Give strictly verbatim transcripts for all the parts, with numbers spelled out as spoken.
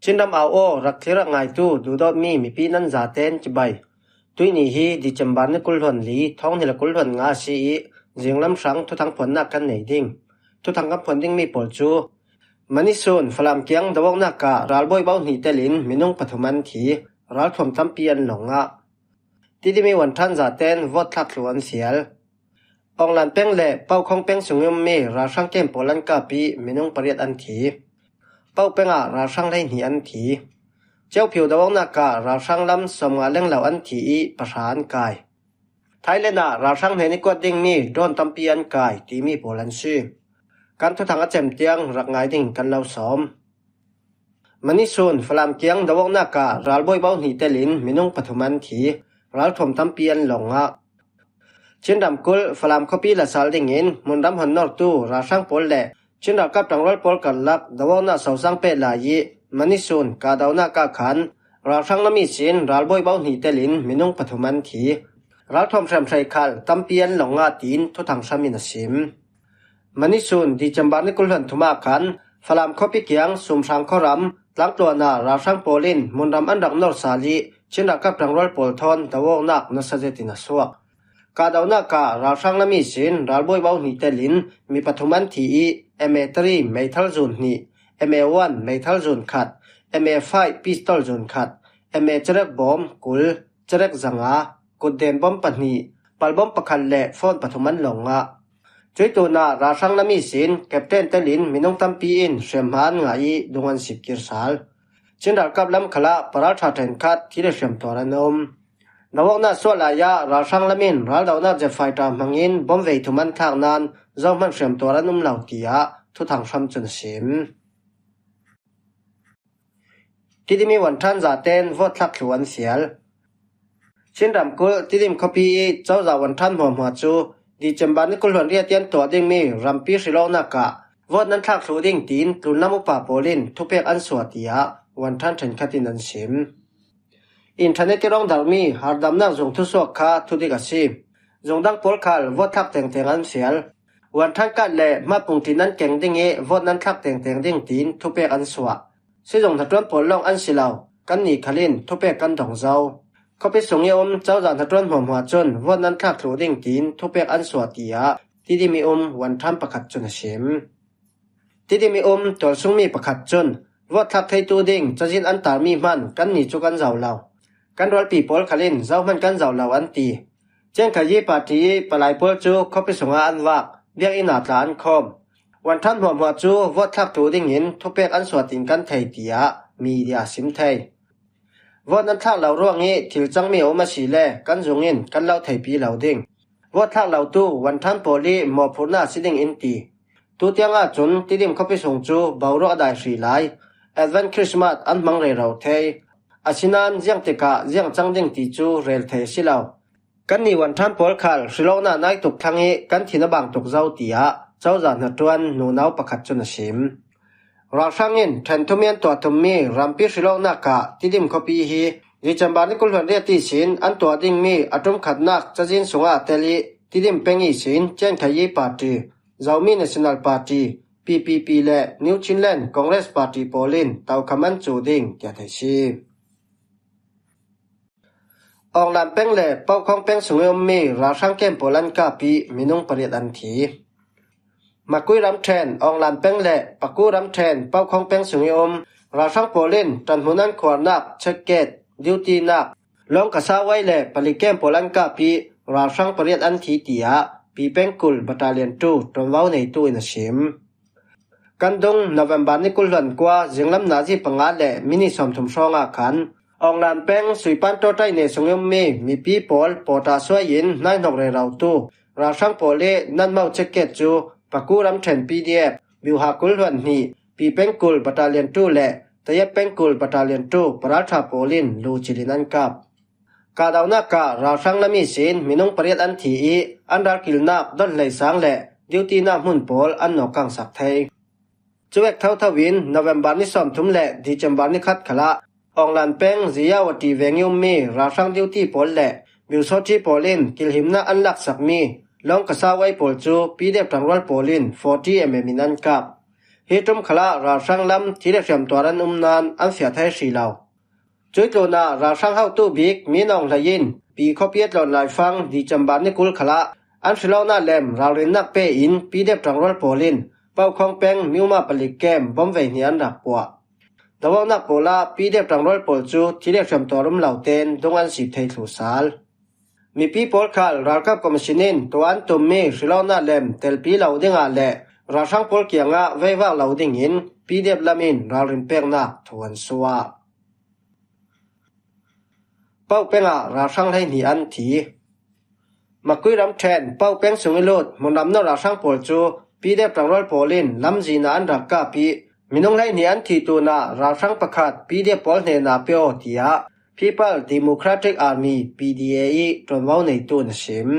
Chin ram au aw, rak thlir rak ngaitu duhdawtmi mipi nan zaten cibai. Tuini hi December ni kul hluan li, thawng hnih le kul hluan nga a si ih, zinglam hrang thuthang phuannak kan nei ding. Thuthang kan phuan dingmi pawl cu, Manisun, Falam kiang do-awknak ah ralbawi bo hnih telin minung pathum an thi, ralthuam tampi an lawng ngah. Tidim ih Wanṭhan zaten vote thlak thluh an fial. Awnglan peng le Pokhawng peng sung i ummi ralhrang kem pawl an kap ih minung pariat an thi. Poh peng ah ralhrang hleihnih an thi. Ceuphiu do-awknak ah ralhrang lam sawmnga lenglo an thi ih pahra an kai. Thailand ah ralhrang hnen ih kuat dingmi drone tampi an kai timi pawl an si. Kan thuthang a cem tiang rak ngai ding kan lo sawm. Manisun, Falam kiang do-awknak ah ralbawi bo hnih telin minung pathum an thi, ralthuam tampi an lawng ngah. Chin ramkulh Falam khuapi la sal dingin hmunram hon nortu ralhrang pawl le Chin ralkap ṭangrual pawl karlak do-awknak sosang peh lai ih Manisun kahdonak ah khan ralhrang lam ihsin ralbawi bo hnih telin minung pathum an thi, ralthuam hriamhrei khal tampi an lawng ngah tiin thuthang hram in a sim. Manisun, December ni kul hluan thum ah khan Falam khuapi kiang Sumhrang khuaram tlangtluan ah ralhrang pawl in hmunram an rak nor sal ih Chin ralkap ṭangrual pawl thawn do-awknak nasa zetin a suak. Kahdonak ah ralhrang lam ihsin ralbawi bo hnih telin mi pathum an thi ih M A three meithal zun hnih, M A one meithal zun khat, M A five pistol zun khat, M A cerek bawm kul, cerek zanga, kutden bawm pahnih, palbawm pakhat le phone pathum an lawng ngah. Cuih tunah ralhrang lam ihsin captain telin minung tampi in hriamhma an ngah ih dung an sip kir sal. Chin ralkap lam khalah paralṭha ṭhenkhat thi le hriam tuar an um. Do-awknak suah lai ah ralhrang lam in raldonak jet fighter hmangin bawmvei thum an thlak nain zohman hriam tuar an um lo, tiah thuthang hram cun a sim. Tidim ih Wanṭhan zaten vote thlak thluh an fial. Chin ramkulh Tidim khuapi ih cozah Wanṭhan hmuahhmuah cu December ni kul hluan riat tiang tuah dingmi rampi hrilawknak ah vote nan thlak thluh ding tiin tlunlam upa pawl in thupek an suah, tiah Wanṭhan ṭhenkhat in an sim. Internet ih rawng darmi hardamnak zung thusuak kha thudik a si. Zung dang pawl khal vote thlak tengteng an fial. Wanṭhan kat le hmapung ṭin an keng ding ih vote nan thlak tengteng ding tiin thupek an suah. Sizung hnaṭuan pawl lawng an si lo, kannih khal in thupek kan dong zo. Khuapi sung ih um cozah hnaṭuan hmuahhmuah cun vote nan thlak thluh ding tiin thupek an suah, tiah Tidim ih um Wanṭhan pakhat cun a sim. Tidim ih um tualsungmi pakhat cun vote thlak theitu ding cazin an tarmi hman kannih cu kan zoh lo. Kan rualpi pawl khal in zohman kan zoh lo an ti. Ciangkhayi party ih palai pawl cu khuapi sungah an vak, biakinn ah tla an khawm. Wanṭhan hmuahhmuah cu vote thlak thluh dingin thupek an suah tiin kan thei, tiah media a sim thei. Vote nan thlak lo ruangih thil cangmi a um asile kan zung in kan lo theipi lo ding. Vote thlak lotu Wanṭhan pawl ih mawhphurhnak a si ding in ti. Tutiang ahcun Tidim khuapi sung cu boruak a dai hrih lai. Advent Christmas an hmang rero thei. Asinain ziang tikah ziang cang ding ti cu rel thei a si lo. Kannih Wanṭhan pawl khal hrilawknak nai tuk thlang ih kan thin a bang tuk zo, tiah cozah hnaṭuan nunau pakhat cun a sim. Ralhrang in ṭhen thum ih an tuah thummi rampi hrilawknak ah Tidim khuapi hi December ni kul hluan riat ihsin an tuah dingmi a ṭum khatnak cazin sungah a tel ih Tidim peng ihsin Ciankhayi party, Zomi National Party, P P P le New Chinland Congress party pawl in tokham an cuh ding tiah theih si. Awnglan peng le Pokhawng peng sung ih ummi ralhrang kem pawl an kap ih minung pariat an thi. Makui ramṭhen Awnglan peng le Paku ramṭhen Pokhawng peng sung ih um ralhrang pawl in ṭanhmun an khuarnak, check gate, duty-nak, lawngkasa uai le pali kem pawl an kap ih ralhrang pariat an thi, tiah Pi Pengkul Battalion two ṭuanvo neitu in a sim. Kan dung November ni kul hluan kua zinglam nazi panga le minit sawmthum hrawngah khan Awnglan peng Suipan Tawṭaih ne sung ih ummi mipi pawl pawṭah suai in hnaihnok rerotu ralhrang pawl ih nanmo check gate cu Paku ramṭhen P D F, Biuha kul hluan hnih, Pi Pengkul Battalion two le Tayep Pengkul Battalion two paralṭha pawl in lucil in an kap. Kahdohnak ah ralhrang lam ihsin minung pariat an thi ih an ralkilnak don hleisang le duty-nak hmun pawl an nawkkangsak thei. Cuvek thotho in November ni sawmthum le December ni khat khalah Awnglan peng Ziyawati veng ih ummi ralhrang duty pawl le Biusawṭhi pawl in kilhimnak an laksakmi lawngkasa uai pawl cu P D F ṭangrual pawl in forty M M in an kap. Hi ṭum khalah ralhrang lam thi le hriam tuar an um nan an fiah thei hrih lo. Cui tlunah ralhrang hotu bik Min Aung Hlaing in Pi khuapi a tlawn laifang December ni kul khalah an hrilawkna lem ralrinnak pe in P D F ṭangrual pawl in Pauk khawng peng Myoma palik kem bom vei hnih an rak puah. Dovawknak pawlah P D F ṭangrual pawl cu thi le hriam tuar um lo tein dung an sip thei thluh sal. Mipi pawl khal ralkap commission in tua an tummi hrilawkna lem telpi lo dingah le ralhrang pawl kiangah veivak lo dingin P D F lam in ralrin peknak thu an suah. Pauk pengah ralhrang hleihnih an thi. Makui ramṭhen Pauk peng sung i lut hmunram nawr ralhrang pawl cu P D F ṭangrual pawl in lamzin ah an rak kap ih minung hleihnih an thi tunah ralhrang pakhat P D F pawl hnenah pe aw tiah People Democratic Army, P D A, ih ṭuanvo neitu in a sim.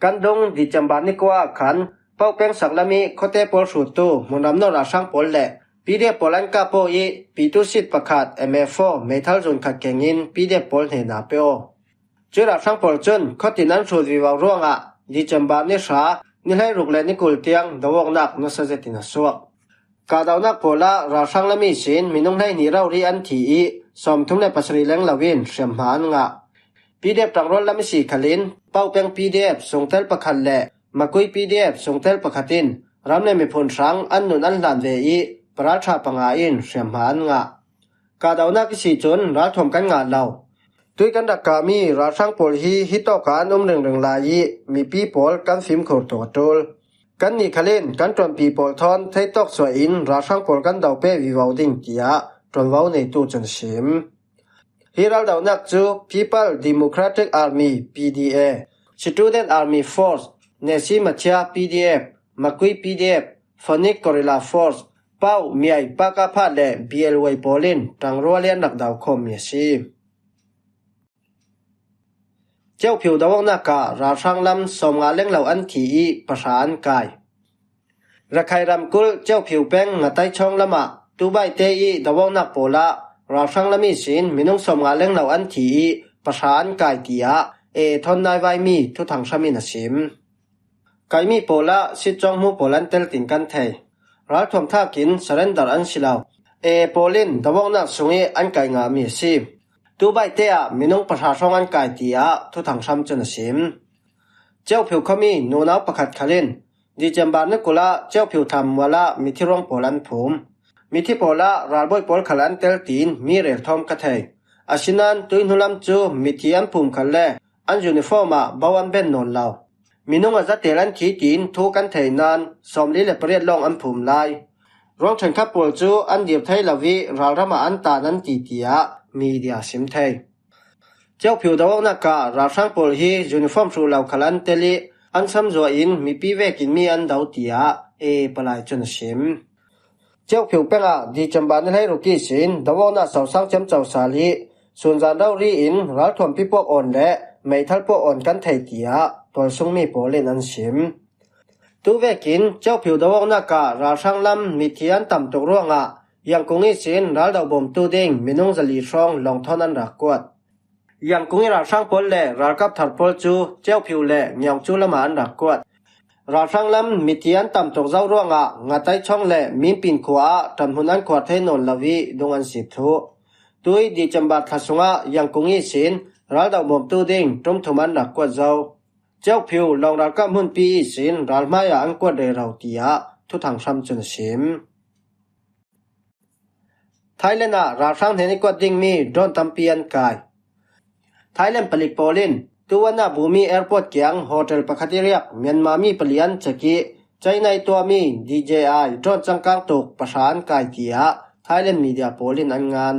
Kan dung December ni kua ah khan Pauk peng saklam ih khuate pawl hruttu hmunram nawr ralhrang pawl le P D F pawl an kap aw ih pitu sit pakhat M A four meithal zun khat kengin P D F pawl hnenah pe aw. Cui ralhrang pawl cun khuatin an hrut vivo ruangah December ni hra, ni hleiruk le ni kul tiang dovawknak nasa zetin a suak. Kahdohnak pawlah ralhrang lam ihsin minung hleihnih rori an thi ih sawmthum le pasarih leng loin hriamhma an ngah. P D F ṭangrual lam ihsi khalin Pauk peng P D F sungtel pakhat le Makui P D F sungtel pakhat in ram le miphun hrang an nun an hlan ve ih paralṭha panga in hriamhma an ngah. Kahdohnak ihsi cun ralthuam kan ngah lo. Tui kan rak kahmi ralhrang pawl hi hitawkah an um ringring lai ih mipi pawl kan fimkhur tuk a ṭul. Kannih khal in kan ṭuanpi pawl thawn theitawk suah in ralhrang pawl kan do peh vivo ding, tiah ṭuanvo neitu cun a sim. Hi raldohnak cu People Democratic Army, P D A, Student Army Force, Nesi Mathia P D F, Makui P D F, Phoenix Guerrilla Force, Pauk Miai Pakapha le B L Y pawl in ṭangrual ih an rak do khawmmi a si. Kyaukphyu dovawknak ah ralhrang lam sawmnga lenglo an thi ih pahra an kai. Rakhine ramkulh Kyaukphyu peng Ngataichawng lamah Tubaite ih dovawknak pawlah ralhrang lam ihsin minung sawmnga lenglo an thi ih pahra an kai, tiah A A thawn naivaimi Thuthang Hram in a sim. Kaimi pawlah sitcawng hmu pawl an tel tin kan thei. Ralthuam thakin surrender an si lo. A A pawl in dovawknak sungih an kai ngahmi a si. Tubaite ah minung pahra hrawng an kai, tiah Thuthang Hram cun a sim. Kyaukphyu khuami nunau pakhat khal in December ni kul ah Kyaukphyu thlam mual ah mithi ruang pawl an phum. Mithi pawlah ralbawi pawl khal an tel tiin mi rel thawm ka thei. Asinain tui hnulam cu mithi an phum khal le an uniform ah bo an ben nawn lo. Minung a zatel an thi tiin thu kan theih nain sawmli le pariat lawng an phum lai. Ruang ṭhenkhat pawl cu an dir thei lo ih ralram ah an tan an ti, tiah media sim thei. Kyaukphyu dovawknak ah ralhrang pawl hi uniform hruh lo khal an tel ih an samzuah in mipi vekin mi an do, tiah A A palai cun a sim. Kyaukphyu pengah December ni hleiruk ihsin dovawknak sosang ciamco sal ih sunzan rori in ralthuampi puak awn le meithal puak awn kan thei, tiah tualsungmi pawl in an sim. Tuvekin Kyaukphyu dovawknak ah ralhrang lam mithi an tam tuk ruangah Yangkung ihsin raldo bawmtu ding minung zali hrawng lawng thawn an rak kuat. Yangkung ih ralhrang pawl le ralkap thar pawl cu Kyaukphyu le Myaungchu lamah an rak kuat. Ralhrang lam mithi an tam tuk zo ruangah Ngataichawng le Minpin khua ah ṭanhmun an khuar thei nawn lo ih dung an sip thluh. Tui December thla sungah Yangkung ihsin raldo bawmtu ding ṭum thum an rak kuat zo. Kyaukphyu lawng ralkap hmunpi ihsin ralhmai ah an kuat rero, tiah Thuthang Hram cun a sim. Thailand ah ralhrang hnen ih kuat dingmi drone tampi an kai. Thailand palik pawl in Tuanabhumi Airport kiang hotel pakhat ih riak Myanmar mi pali an cek ih China ih tuahmi D J I drone cangkang tuk pahra an kai, tiah Thailand media pawl in an ngan.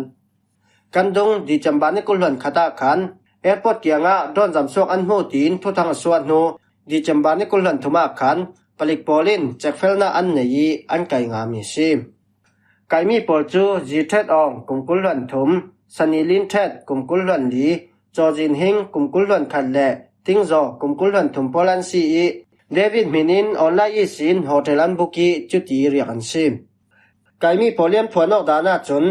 Kan dung December ni kul hluan khat ah khan airport kiangah drone zamsuak an hmu tiin thuthang a suah hnu, December ni kul hluan thum ah khan palik pawl in cekfelnak an nei ih an kai ngami a si. Kaimi pawl cu Zi Ṭhet Aung kum kul hluan thum, Sani Lin Ṭhet kum kul hluan li, Caw Zin Hing kum kul hluan khat le Ting Zaw kum kul hluan thum pawl an si ih David hmin in online ihsin hotel an buk ih cuti riak an si. Kaimi pawl ih an phuan awk dan ahcun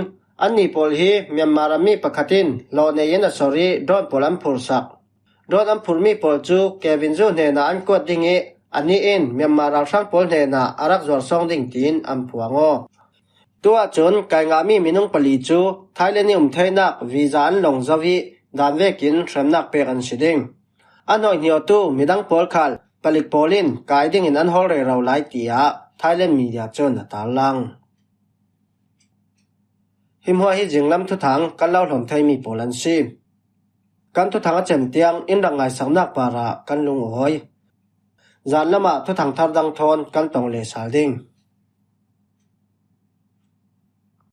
annih pawl hi Myanmar rammi pakhat in lawh nei in a sor ih drone pawl an phursak. Drone an phurmi pawl cu Kevin Zu hnenah an kuat ding ih Anih in Myanmar ralhrang pawl hnenah a rak zuar sawng ding tiin an phuang aw. Tu ahcun kai ngahmi minung pali cu Thailand i um theinak visa an long zo ih dan vekin hremnak pek an si ding. A hnawi hniotu midang pawl khal palik pawl in kai dingin an hawl rero lai, tiah Thailand media cun a tarlang. Hi hmuah hi zinglam thuthang kan lo hlawm theimi pawl an si. Kan thuthang a cem tiang in rak ngaisaknak parah kan lungawi. Zan lamah thuthang thar dang thawn kan tong leh sal ding.